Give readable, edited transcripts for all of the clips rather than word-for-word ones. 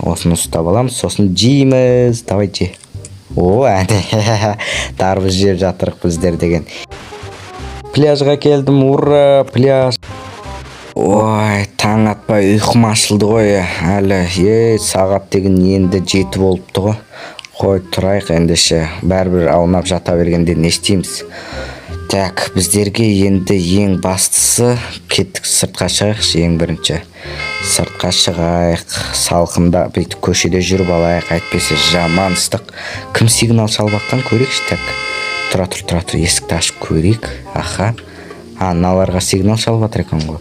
Осыны ұстап аламыз, сосын жейміз. Давай, же. О, әне, дарбыз жеп жатырық біздер деген. Пляжға келдім, ура, пляж! Ой, таң атпай ұйқым ашылды ғой әлі. Е, сағат деген енді 7 болыпты ғой. Қой, тұрайық ендеше, бәрібір аунап жата бергенде не істейміз? Так, біздерге енді ең бастысы, кеттік, сыртқа шығайықшы. Ең бірінші сыртқа шығайық, салқында бүйтіп көшеде жүріп алайық, әйтпесе жаман ыстық. Кім сигнал шалып жатқан, көрейікші. Так, тұра тұр, тұра тұр, есікті ашып көрейік. Аха, а, мыналарға сигнал шалып жатыр екен ғой.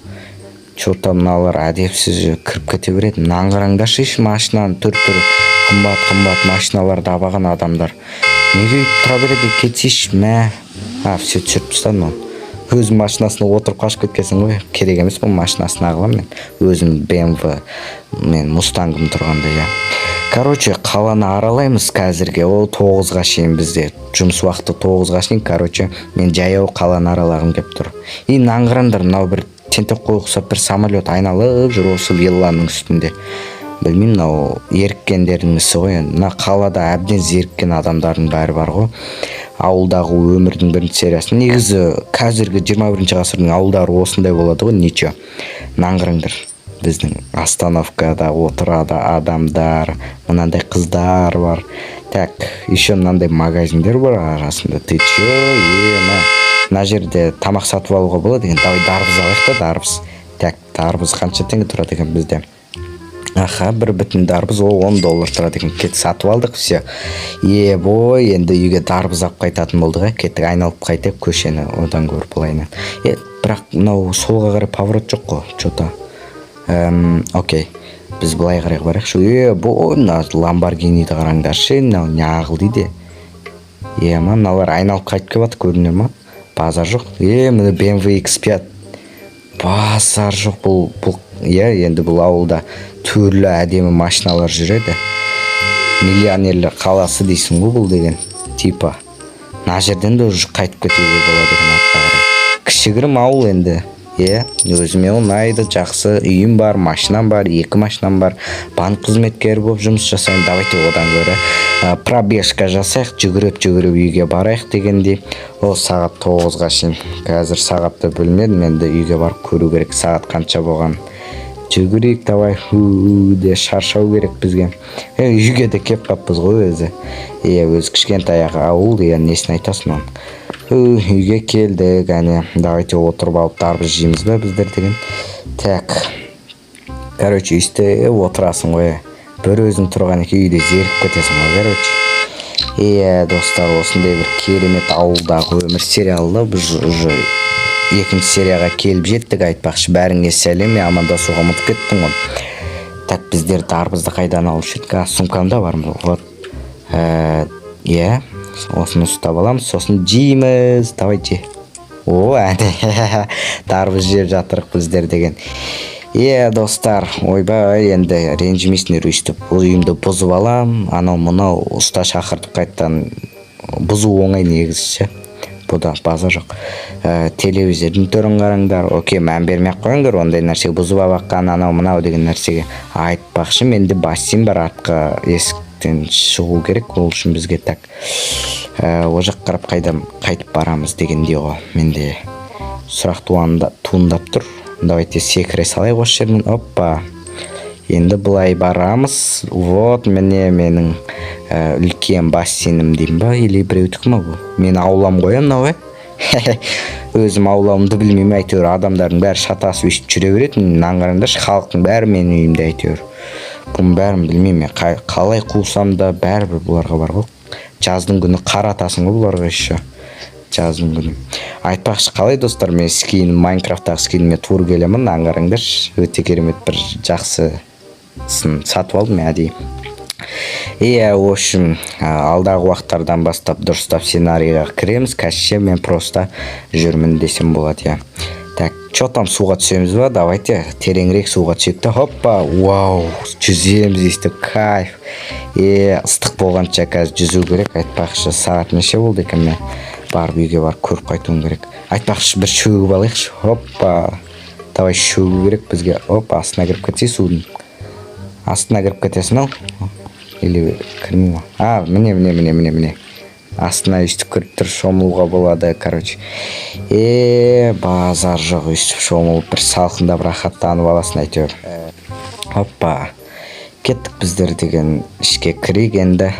Че-то мыналар әдепсіз кіріп кете береді. Мынаны қараңдаршы, машинаның түр түрі, қымбат қымбат машиналарды алған адамдар неге өйтіп тұра береді? Кетсейші, мә. А, все, түсіріп тастадым оны. Өзім машинасына отырып қашып кеткенсің ғой. Керек емес бұл машинасына, қыламын мен өзім БМВ мен Мустангым тұрғанда, иә. Короче, қаланы аралаймыз қазірге. Ол 9-ға шейін, бізде жұмыс уақыты 9-ға шейін. Короче, мен жаяу қаланы аралағым келіп тұр. И мынаны қараңдар, мынау бір тентек қой ұқсап бір самолет айналып жүр осы вилланың үстінде. Білмеймін, мынау еріккендердің ісі ғой енді. Мына қалада әбден зеріккен адамдардың бәрі бар ғой. «Ауылдағы өмірдің» бірінші сериясы. Негізі қазіргі 21-ші ғасырдың ауылдары осындай болады ғой. Ничего, мынаны қараңдар, біздің остановкада отырады адамдар, мынандай қыздар бар. Так, еще мынандай магазиндер бар арасында. Ты че, ема, мына жерде тамақ сатып алуға болады екен. Давай, дарбыз алайық та, дарбыз. Так, дарбыз қанша теңге тұрады екен бізде? Аха, бір бүтін дарбыз ол 10 доллар тұрады екен. Кет, сатып алдық, все. Е бой, енді үйге дарбыз алып қайтатын болдық, иә. Кеттік, айналып қайтайық көшені одан гөрі былайынан. Е, бірақ мынау солға қарай поворот жоқ қой че-то. Окей, біз былай қарай барайықшы. Е, бұл мына Ламборгиниді қараңдаршы, мынау неғыл дейді? Е, мыналар айналып қайтып келіп жатыр, көрдіңдер ма? Базар жоқ. Е, міне, BMW X5, базар жоқ. Бұл, иә, енді бұл ауылда түрлі әдемі машиналар жүреді. Миллионерлер қаласы дейсің ғой бұл деген. Типа мына жерден де уже қайтып кетуге болады екен артқа қарай. Кішігірім ауыл енді, иә, өзіме ұнайды. Жақсы үйім бар, машинам бар, екі машинам бар, банк қызметкері болып жұмыс жасаймын. Давайте одан гөрі пробежка жасайық, жүгіріп жүгіріп үйге барайық дегендей. Ол сағат 9-ға шейін. Қазір сағатты білмедім, енді үйге барып көру керек сағат қанша болған. Жүгірейік, давай, ху де, шаршау керек бізге. Е, үйге де келіп қалыппыз ғой өзі. Иә, өзі кішкентай ақ ауыл, иә, несін айтасың оның. Үйге келдік, әне. Давайте отырып алып дарбыз жейміз ба біздер деген. Так, короче, өйстіп отырасың ғой, бір өзің тұрған екен үйде, зерігіп кетесің ғой, короче. Иә, достар, осындай бір керемет «Ауылдағы өмір» сериалы. Біз уже екінші серияға келіп жеттік. Айтпақшы, бәріңе сәлем, мен амандасуға ұмытып кеттім ғой. Так, біздер дарбызды қайдан алушы едік? А, сумкамда бар, вот. Иә, осыны ұстап аламыз, сосын жейміз. Давай, же. О, әне, дарбыз жеп жатырық біздер деген. Иә, достар, ойбай, енді ренжімейсіңдер, өйстіп бұл үйімді бұзып алам, анау мынау ұста шақыртып қайтадан бұзу оңай негізі ше, бұда базар жоқ. Телевизордың түрін қараңдар. Окей, мән бермей ақ қойыңдар ондай нәрсеге, бұзып алып анау мынау деген нәрсеге. Айтпақшы, менде бассейн бар, артқы есіктен шығу керек ол үшін бізге. Так, ол жаққа қарап қайдан қайтып барамыз дегендей ғой, менде сұрақ туындап тұр. Давайте секіре салайық осы жерден. Оппа, енді былай барамыз. Вот, міне, менің үлкен бассейнім деймін ба или біреудікі ма? Бұл менің аулам ғой мынау. Е, өзім ауламды білмеймін, әйтеуір адамдардың бәрі шатасып өйстіп жүре береді. Мынаны қараңдаршы, халықтың бәрі менің үйімде әйтеуір. Бұның бәрін білмеймін мен, қалай қусам да, бәрібір бұларға бар ғой, жаздың күні қаратасың ғой бұларға еще жаздың күні. Айтпақшы, қалай, достар, мен скин, Майнкрафттағы скиніме тура келе ма? Мынаны қараңдаршы, өте керемет бір жақсысын сатып алдым мен әдейі. Иә, в общем, алдағы уақыттардан бастап дұрыстап сценарийға кіреміз. Қазірше мен просто жүрмін десем болады, иә. Так, че там, суға түсеміз ба? Давайте тереңірек суға түсейік та. Хоппа, вау, жүземіз өйстіп, кайф. Е, ыстық болғанша қазір жүзу керек. Айтпақшы, сағат неше болды екен? Мен барып, үйге барып көріп қайтуым керек. Айтпақшы, бір шөгіп алайықшы. Хоппа, давай, шөгу керек бізге. Оп, астына кіріп кетсей судың. Астына кіріп кетесің ау или кірмей ма? А, міне, міне, міне, міне, міне, астына өйстіп кіріп тұр, шомылуға болады. Короче, базар жоқ, өйстіп шомылып, бір салқындап, рахаттанып аласың әйтеуір. Оппа, кеттік біздер деген, ішке кірейік енді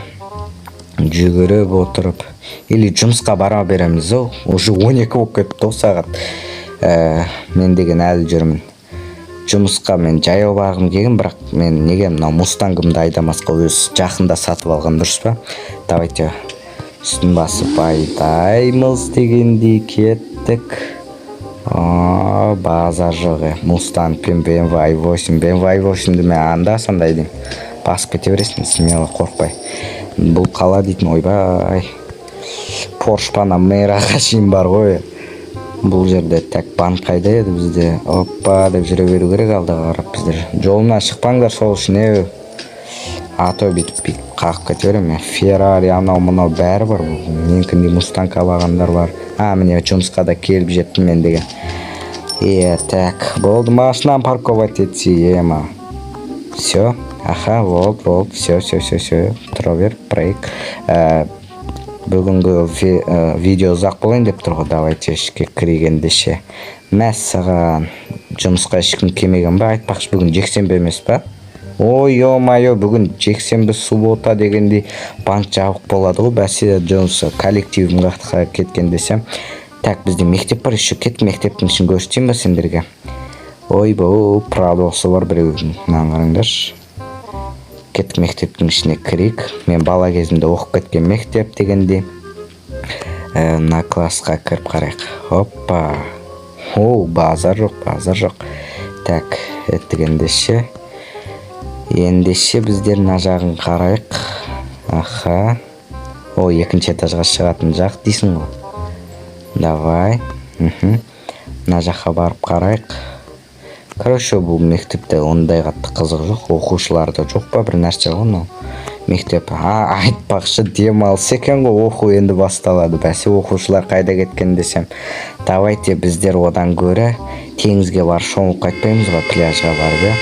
жүгіріп отырып. Или жұмысқа бара береміз ау, уже 12 болып кетті ғой сағат. Мен деген әлі жүрмін. Жұмысқа мен жаяу барғым келген, бірақ мен неге мынау Мустангымды айдамасқа? Өзі жақында сатып алған, дұрыс па? Давайте үстін басып айдаймыз дегендей, кеттік. А, базар жоқ, е. Мустанг пен BMW i8. BMW i8-ді мен анда санда айдаймын, басып кете бересің смело, қорықпай. Бұл қала дейтін, ойбай, Порш Панамераға шейін бар ғой бұл жерде. Так, банк қайда еді бізде? Оппа деп жүре беру керек алдыға қарап біздер. Жолымнан шықпаңдар сол үшін, е, а то бүйтіп бүйтіп қағып кете беремін мен. Феррари, анау мынау бәрі бар, менікіндей Мустанг алғандар бар. А, міне, жұмысқа да келіп жеттім мен деген. Е, так, болды, машинаны парковать етсе ема. Все, аха, болды, болды, все, все, все, все, тұра бер. Проект, бүгінгі видео ұзақ болайын деп тұр ғой. Давайте ішке кірейік ендеше. Мәссаған, жұмысқа ешкім келмеген ба? Айтпақшы, бүгін жексенбі емес па? Ой, ё-моё, бүгін жексенбі, суббота дегендей, банк жабық болады ғой. Бәсе, жұмыс коллективім қаяққа кеткен десем. Так, бізде мектеп бар еще. Кеттік, мектептің ішін көрсетейін ба сендерге? Ойбой, Прадосы бар біреудің, мынаны қараңдаршы. Кеттік, мектептің ішіне кірейік. Мен бала кезімде оқып кеткен мектеп дегендей. Мына классқа кіріп қарайық. Оппа, о, базар жоқ, базар жоқ. Так, еттік. Ендеше біздер мына жағын қарайық. Аха, о, екінші этажға шығатын жақ дейсің ғой. Давай, мына жаққа барып қарайық. Короче, бұл мектепте ондай қатты қызық жоқ, оқушылар да жоқ па, бір нәрсе ғой мынау мектеп. А, айтпақшы, демалыс екен ғой, оқу енді басталады. Бәсе, оқушылар қайда кеткен десем. Давайте біздер одан гөрі теңізге барып шомылып қайтпаймыз ғой, пляжға барып, иә.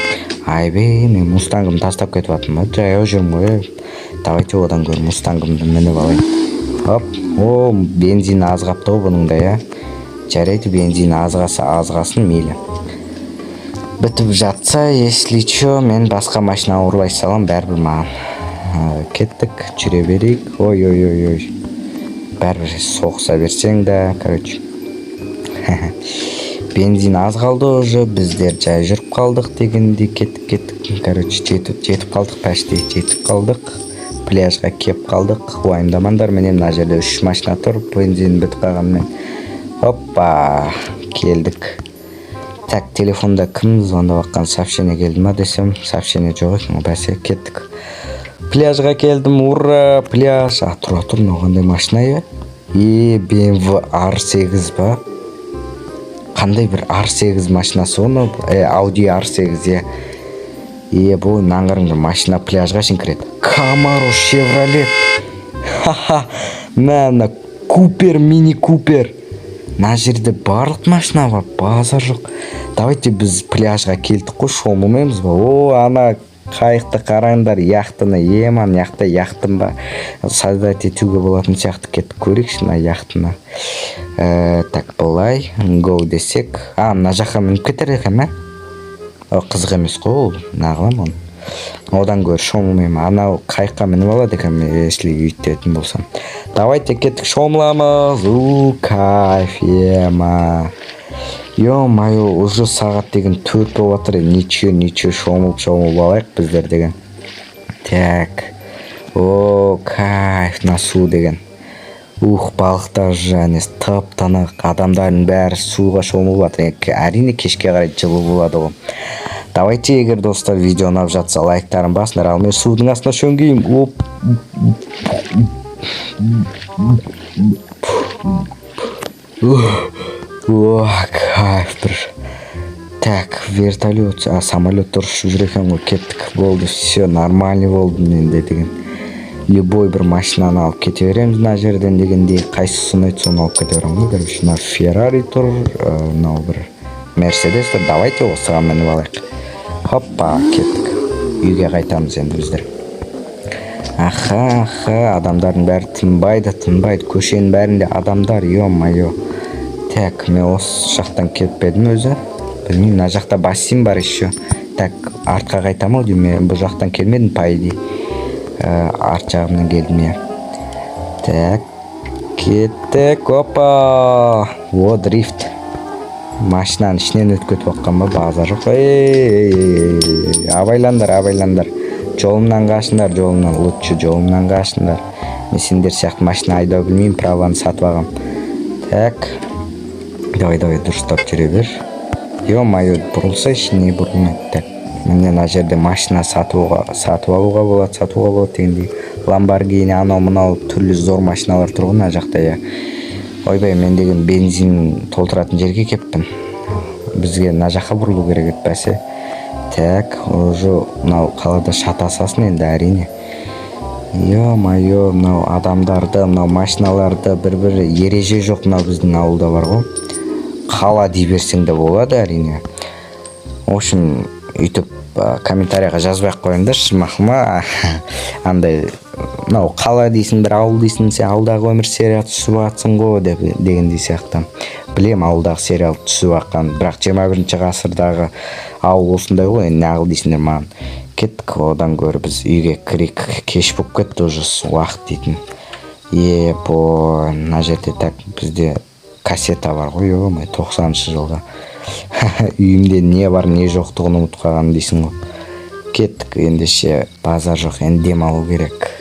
Айбей, мен Мустангымды тастап кетіп жатырмын ба? Жаяу жүрмін ғой. Давайте одан гөрі Мустангымды мініп алайын. Оп, о, бензин аз қапты ғой бұның да, иә. Жарайды, бензин аз қалса, аз қалсын, мейлі. Бітіп жатса, если че, мен басқа машина ұрлай саламын, бәрібір маған. Кеттік, жүре берейік. Ой, ой, ой, ой, бәрібір соғыса берсең де. Короче, бензин аз қалды уже, біздер жай жүріп қалдық дегендей. Кеттік, кеттік. Короче, жетіп қалдық, почти жетіп қалдық, пляжға кеп қалдық. Уайымдамаңдар, міне, мына жерде үш машина тұр бензин бітіп қалғанымен. Оппа, келдік. Так, телефонда кім звондап жатқан? Сообщение келді ма десем, сообщение жоқ екен. Бәсе, кеттік, пляжға келдім, ура, пляж. А, тұра тұр, мынау қандай машина? Е, е, BMW R8 ба? Қандай бір R8 машинасы ғой мынау? Е, Audi R8, иә. Е, бұл, мынаны қараңдар, машина пляжға шейін кіреді. Камаро, Шевролет, ха-ха, мә, мына Купер, Мини Купер. Мына жерде барлық машина бар, базар жоқ. Давайте, біз пляжға келдік қой, шомылмаймыз ба? О, ана қайықты қараңдар, яхтаны. Ема, мына жақта яхтым ба, создать етуге болатын сияқты. Кеттік, көрейікші мына яхтаны. Так, былай го десек, а, мына жаққа мініп кетер екен. Мә, о, қызық емес қой ол, неғыламын оны? Одан гөрі шомылмаймын. Анау қайыққа мініп алады екенмін, если өйтетін болсам. Давайте, кеттік, шомыламыз. У, кайф, ема, ё-моё, уже сағат деген 4 болып жатыр. Ничего, ничего, шомылып, шомылып алайық біздер деген. Так, о, кайф, мына су деген. Ух, балықтар және тып тынық, адамдардың бәрі суға шомылып жатыр. Әрине, кешке қарай жылы болады ғой. Давайте, егер, достар, видео ұнап жатса, лайктарын басыңдар. Ал мен судың астына шөңгеймін. Оп, о, кайф бір. Так, вертолет, а, самолет ұшып жүр екен ғой. Кеттік, болды, все нормальный болды. Менде деген любой бір машинаны алып кете береміз мына жерден дегендей. Қайсысы ұнайды, соны алып кете беремін ғой. Короче, мына Феррари тұр, мынау бір Мерседес тұр. Давайте осыған мініп алайық. Хоппа, кеттік. Үйге қайтамыз енді біздер. Аха, адамдардың бәрі тынбайды, тынбайды, көшенің бәрінде адамдар, ё-моё. Так, мен осы жақтан келіп пе едім өзі, білмеймін. Мына жақта бассейн бар еще. Так, артқа қайтамын ау деймін, мен бұл жақтан келмедім, по идее. Арт жағымнан келдім, иә. Так, кеттік. Опа, о, дрифт! Машинаның ішінен өтіп кетіп жатқан ба? Базар жоқ. Ей, ей, ей, ей, абайлаңдар, абайлаңдар, жолымнан қашыңдар, жолымнан, лучше жолымнан қашыңдар. Мен сендер сияқты машина айдау білмеймін, праваны сатып алғам. Так, давай, давай, дұрыстап жүре бер. Ё-моё, бұрылсайшы, не бұрылмайды? Так, міне, мына жерде машина сатуға, сатып алуға болады, сатуға болады дегендей, Ламборгини, анау мынау түрлі зор машиналар тұр ғой мына жақта, иә. Ойбай, мен деген бензин толтыратын жерге келіппін, бізге мына жаққа бұрылу керек еді, бәсе. Так, уже мынау қалада шатасасың енді, әрине. Ё-моё, мынау адамдарды, мынау машиналарды, бір бір ереже жоқ. Мынау біздің ауылда бар ғой, қала дей берсең де болады, әрине. В общем, өйтіп комментарийға жазбай ақ қойыңдаршы, мақұл ма? Андай мынау қала дейсің, бір ауыл дейсің, сен ауылдағы өмір сериал түсіп жатсың ғой деп дегендей сияқты. Білем ауылдағы сериал түсіп жатқанын, бірақ 21-ғасырдағы ауыл осындай ғой енді, неғыл дейсіңдер маған? Кеттік, одан гөрі біз үйге кірейік, кеш болып кетті уже уақыт дейтін. Епо, мына жерде, так, бізде кассета бар ғой, ё, 90-жылғы. Үйімде не бар, не жоқтығын ұмытып қалған дейсің ғой. Кеттік ендеше, базар жоқ, енді демалу керек.